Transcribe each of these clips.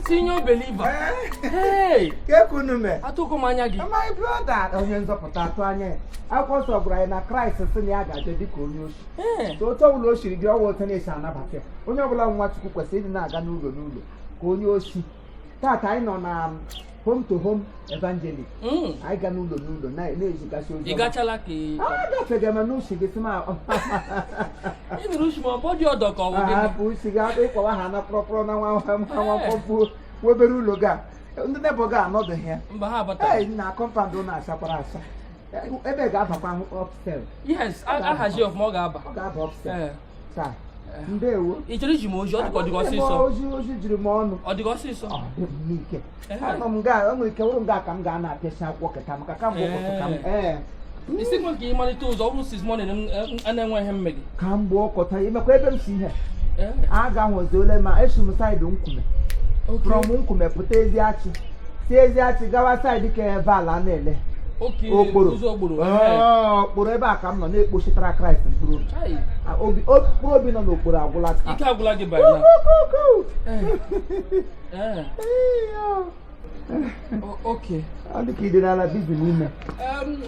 Senior believer. Hey! Kee ka unu mee? Atụkọ m anya gị. My brother, onye nzọpụta atụ anya ya. Akwụkwọ nsọ gwara anyị na Kraịst sị na ya ga-abịa dịka onye oshi. So otu ọbụla o siri dị, ọwụ otu na-esi anabata ya. Onye ọbụla nwa Chukwu kwesịrị ịdị na-aga n'ụlọ n'ụlọ ka onye oshi. Tata anyị nọ na home to home evangelism. Anyị ga n'ụlọ n'ụlọ na-ezigasị ozi Ị ọma. gachala ka ị Agafega m n'ushi gị sị m Ị nụrụ ushi ma ọ bụ dị ọdọ ka ọ bụ gịnị? Hapụ ushi gị, hapụ ịkpọwa ha na kpọrọkpọrọ na nwa nwa nwa mkpọmkpọ obere ụlọ gị a. Ndị neighbour gị anọdụghị ya. Mba, ha abatara. Ee, na compound na-achakwara acha. Ebe ga-abakwa upstairs. Yes, ahazi ọfụma, ọ ga-aba. Ọ ga-aba upstairs. Taa. Eh. Ndewo. Ị chọrọ iji m ozi? Ọ dịka ọsịsọ. Ozi, ozi juru m ọnụ. Ọ dịka ọsịsọ. Ọ dị m n'ike. Eh. Anọ m gaa, o nwere ike wụrụ m gaa ka m gaa na-apịachi akwụkwọ keta maka kamgbe ụtụtụ ka m Eh. ee. Isi nwe ka ị malite ụzọ ọ bụrụ since morning m a na-enwe ihe mmegị. Kamgbe ụkọta imekwa ebe m si ihe Ee. aga nwezuole ma esi m side Nkwume, from Nkwume pụta Eziachi, si Eziachi gawa side ka ebe ala na-ele Okay. Okporo. Ụzọ Okporo. Ee, Okporo ebe a ka m nọ na-ekpochitara Kraịst mkpụrụ obi. Chai. Ah, obi mkpụrụ obi nọ n'Okporo agwụla taa. Ike agwụla gị by now. Kuku. Ee. Okay. Ọ dị ka ị dị n'ala busy n'ime.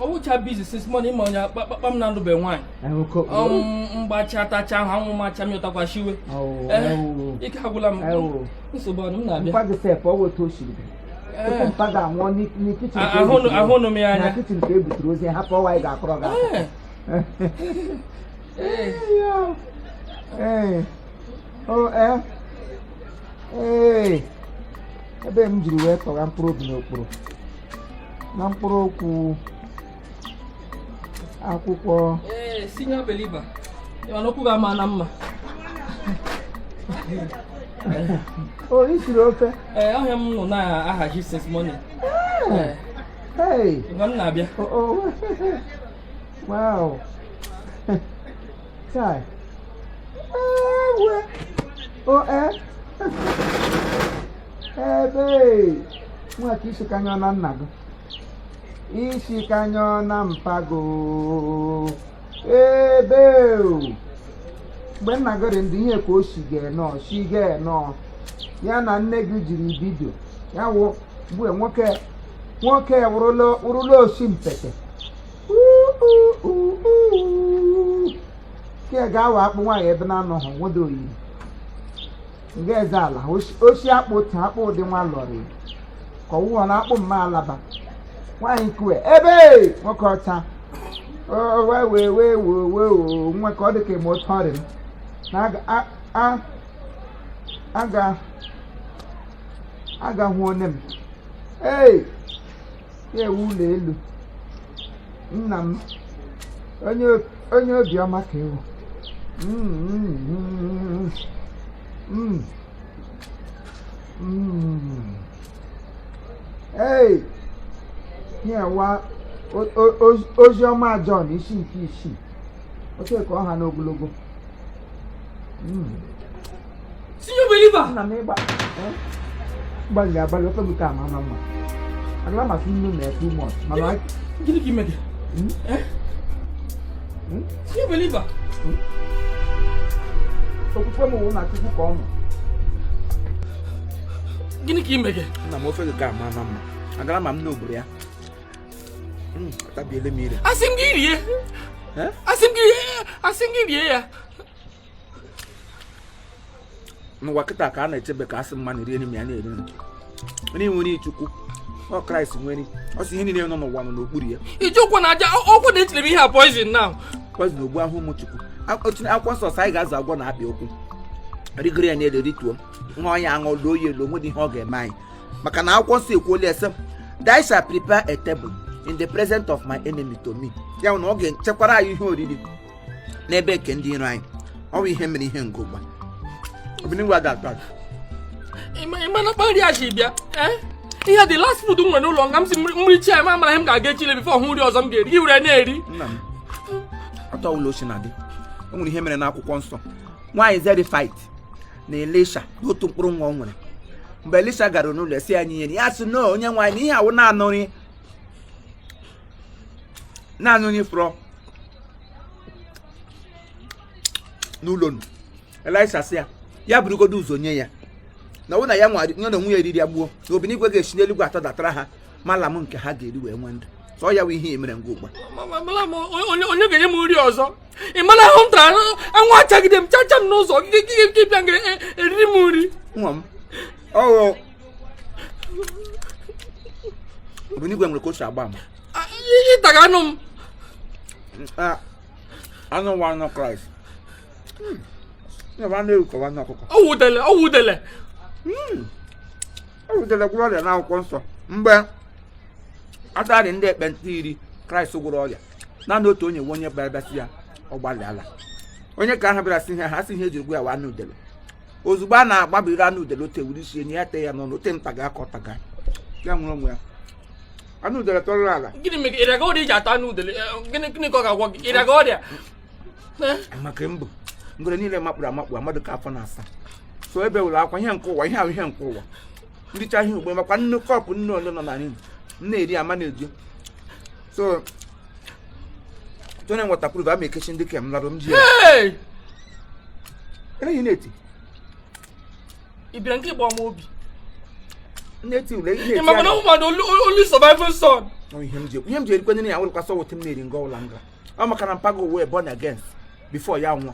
Ọ wụcha busy since morning, ma onye akpakpa m na-alụbe nwaanyị. Mgbacha tacha ahụ, anwụ macha m, ụtakwa shiwe. Ewu. Ike agwụla m. Ewu. Nsogbu anụ m na-abịa. Mpa gị sef, ọ wụ otu o siri dị. Tupu mpa ga-anwụọ n'kitchen ka e Ahụnụ m ya na anya. kitchen ka e butere ozi, hapụ ọwa anyị ga-akọrọ gị akụkọ. Ee. Ee. O ee. Ee. Ebe m jiri wee tọgha mkpụrụ obi n'Okporo. Na mkpụrụ okwu akwụkwọ. Ee, senior believer. Ị ma na okwu ga-ama na mma. O isiri ofe. Ee, ọhịa m nọ na-ahazi since morning. Ee. Hey. Ngwa, m na-abịa. Oh. Wow. Chai. Ewe. O eh. Ebe. Nwa ka isi kanyọ na nna gị. Isi kanyọ na mpago. Ebe. O. Mgbe nna gị dị ndụ, ihe ka o si ga-enọ, si ga-enọ. Ya na nne gị jiri bido. Ya wụ mgbe nwoke nwoke wụrụla osi mpete. Ke ga-awa akpụ nwaanyị ebe na-anọghị nwedo oyiyi nga eze ala osi akpụ taa akpụ ụdị nwa lọrị ka ọwụwa na akpụ mma alaba nwaanyị kuwe ebe nwoke ọcha o wee wee wee wee wee wee nwa ka ọ dị ka eme otu ọrịa m na aga a aga hụ onye m ee ya ewu ụlọ elu nna m, onye onye obiọma ka ewu. Ee, ya wa ozi ọma Jọn isi nke 6, otu ka ọ ha n'ogologo. Senior believer. Nna m, ịgba gbalịrị agbalị, ofe m ka ama ama mma agala masị nnu na too much mana Gịnị ka ime gị? Eh? Hmm? Senior believer. Okwukwe m wụ na Chukwu ka ọ nọ. Gịnị ka ime gị? Nna m, ofe gị ka ama ama mma agara ma m n'obodo ya. Atabiele m ire. Asị m gị rie. Eh? Asị m gị rie. Asị m gị rie ya. N'ụwa kịta ka a na-echebe ka asị mmadụ rie n'ime ya na-eri nri. Onye nwere Chukwu, ọ Kraịst nwere, ọ sị ihe niile nọ n'ụwa nọ n'okpuru ya. Iji ụkwụ na aja ọkwụ na echere m ihe a poison now. Poison ogbu ahụ ụmụ Chukwu. Akwụkwọ nsọ sị anyị ga-azụ agwọ na akpị ụkwụ, rigoro ya n'elu, rituo, ṅụọ ya aṅụ, loo ya elu, onwedị ihe ọ ga-eme anyị, maka na akwụkwọ nsọ ekwuola ese, "Thou shall prepare a table in the presence of my enemy to me." Ya bụ na ọ ga-echekwara anyị ihe oriri n'ebe nke ndị iro anyị. Ọ bụ ihe mere ihe ngụgba obinigwe ga-atọ atọ. Ịma na nri a si bịa. Eh? Ihe the last food m nwere n'ụlọ nga m si mmiri chi anyị, ma amara ihe m ga-aga echile before hụ nri ọzọ m ga-eri. Gị were na-eri. Nna m, ọtọ ụlọ ochi na-adị. O nwere ihe mere n'akwụkwọ nsọ, nwaanyị Zarefat na Elisha n'otu mkpụrụ nwa o nwere. Mgbe Elisha gara n'ụlọ esi anyị ihe, ya sị no, onye nwaanyị, na ihe awụ naanị nri, naanị nri fọrọ n'ụlọ nụ. Elisha sị ya, ya burugodo ụzọ nye ya. Na ọ bụrụ na ya nwa ya na onwe ya eriri ya gbuo, na obinigwe ga-esi n'eluigwe atọ datara ha malam nke ha ga-eri wee nwee ndụ. Sọ ya wụ ihe mere ngwa ugbu a. Mala m onye ga-enye m nri ọzọ. Ị mara ahụ m tara, anwụ achagide m chacha m n'ụzọ, gị bịa ga-eriri m nri. Nwa m, ọghọ obinigwe nwere ka o si agba ama. Ịtaga anụ m. Anụ nwa anụ Kraịst. Ya bụ anụ ewu ka anụ ọkụkọ. Ọ wudele, ọ wudele. Ọ wudele gwụrụ ọrịa n'akwụkwọ nsọ. Mgbe atarị ndị ekpenta iri Kraịst gwụrụ ọrịa, naanị otu onye nwe onye bịara bịa sị ya ọ gbalịala. Onye ka ahụ bịara sị ha, ha sị ihe ejiri gwụ ya wa anụ udele. Ozugbo a na-agbabiri anụ udele ote wuri isi enyi ya tee ya n'ọnụ, ote ntaga aka ọ taga ya nwere onwe ya. Anụ udele tọrọ ala. Gịnị mere ịrịaga ọrịa iji ata anụ udele? Gịnị ka ọ ga-agwọ gị? Ịrịaga ọrịa? Maka mbụ ngwere niile makpụrụ amakpụ amadụ ka afọ na-asa. So ebe ụlọ akwa ihe nke ụwa, ihe ahụ ihe nke ụwa. Nricha ihe ugbo makwa nnu kọpụ nnu ole nọ na nri m na-eri ama na-eji. So Tony waterproof ama ekechi ndị kem larụ m ji ya. Hey! Eleghị na-eti. Ị bịara nke ịgba m obi. Na-eti ule ihe Ị na-eti. makwa na ụmụada only surviving son. Ọ ihe m ji erikwe nri ya nwụrụkwa sọ wụtị m na-eri nga ụlọ nga. Ọ maka na mpago wee born against before ya nwụọ.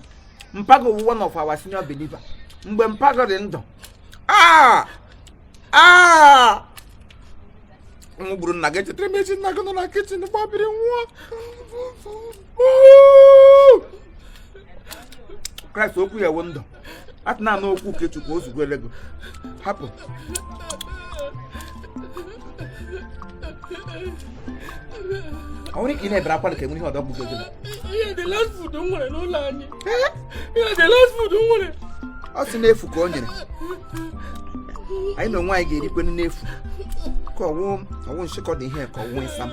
Mpago wụ one of our senior believer. Mgbe mpago dị ndụ, m gburu nna gị, echetara m echi nna gị nọ na kichin gbabiri nwụọ. Kraịst okwu ya wụ ndụ. Atụ na-anụ okwu nke Chukwu ozugbo elego. Hapụ. Ọ nwere ike ị na-ebere akwa ka enwere ihe ọdọ gbugo gị. Ihe the last food m nwere n'ụlọ anyị. Ihe the last food m nwere. Ọ sị n'efu ka o nyere. Anyị na onwe anyị ga-erikwenu n'efu. Ka ọwụ nshịkọ dị ihe ka ọwụ ịsam.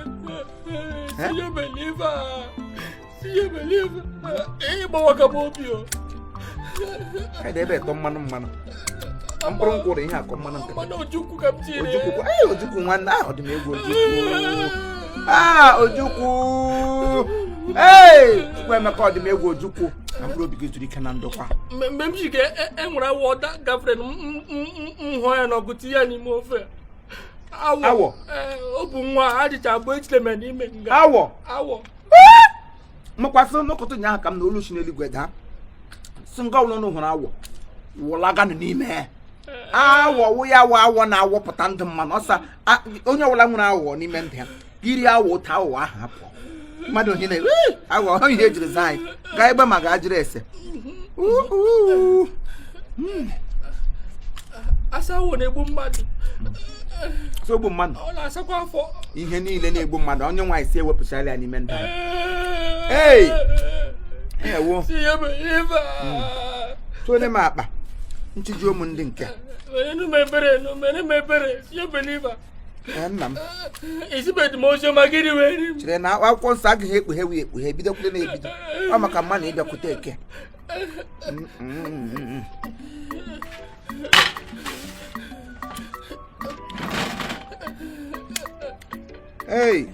Sinye believer. Sinye believer. Ịgbawa ka m obi o. Anyị na-ebe etọ mmanụ mmanụ. Mkpụrụ nkwụ dị ihe akọ mmanụ nkịtị. Mmanụ Ojukwu ka m tinyere. Ojukwu kwa, Ojukwu nwanne, ọ dị m egwu Ojukwu. Ojukwu. Ee, Chukwu Emeka ọ dị m egwu Ojukwu. Na mkpụrụ obi gị zuru ike na ndokwa. Mgbe m ji ka enwere awọ gafere m hụọ ya n'ọgụ tinye ya n'ime ofe. Awọ. Awọ. Ọ bụ nwa adịcha abụọ echileme n'ime nga. Awọ. Awọ. Mmakwasị n'ụkọtụ ụnyaahụ ka m na olu si n'eluigwe daa. Sị nga ọbụla unu hụrụ awọ, wụlaganụ n'ime. Awọ wụ ya wụ awọ na-awọpụta ndụ mmanụ. Ọsa onye ọbụla nwere aghụghọ n'ime ndụ ya, iri awọ ụta aghụghọ ahụ apụọ. Mmadụ onye na-ewe aghụghọ ihe ejiri zaa anyị. Gaa ebe ma gaa jiri ese. Asa awọ na-egbu mmadụ. So ogbu mmadụ. Ọ na-asakwa afọ. Ihe niile na-egbu mmadụ, onye nwaanyị si ewepụchala ya n'ime ndụ anyị. Hey! Ewo. Tụọ m akpa. Nchiji ụmụ ndị nke. Mere m ebere, mere m ebere, si believer. Nna m. Ezibedị m ozi ọma gịnị wee ri m. Chere na akwụkwọ nsọ agaghị ekpughe wee ekpughe, bidokwule na-ebido. Ọ maka mma na ịbịakwute eke. Hey!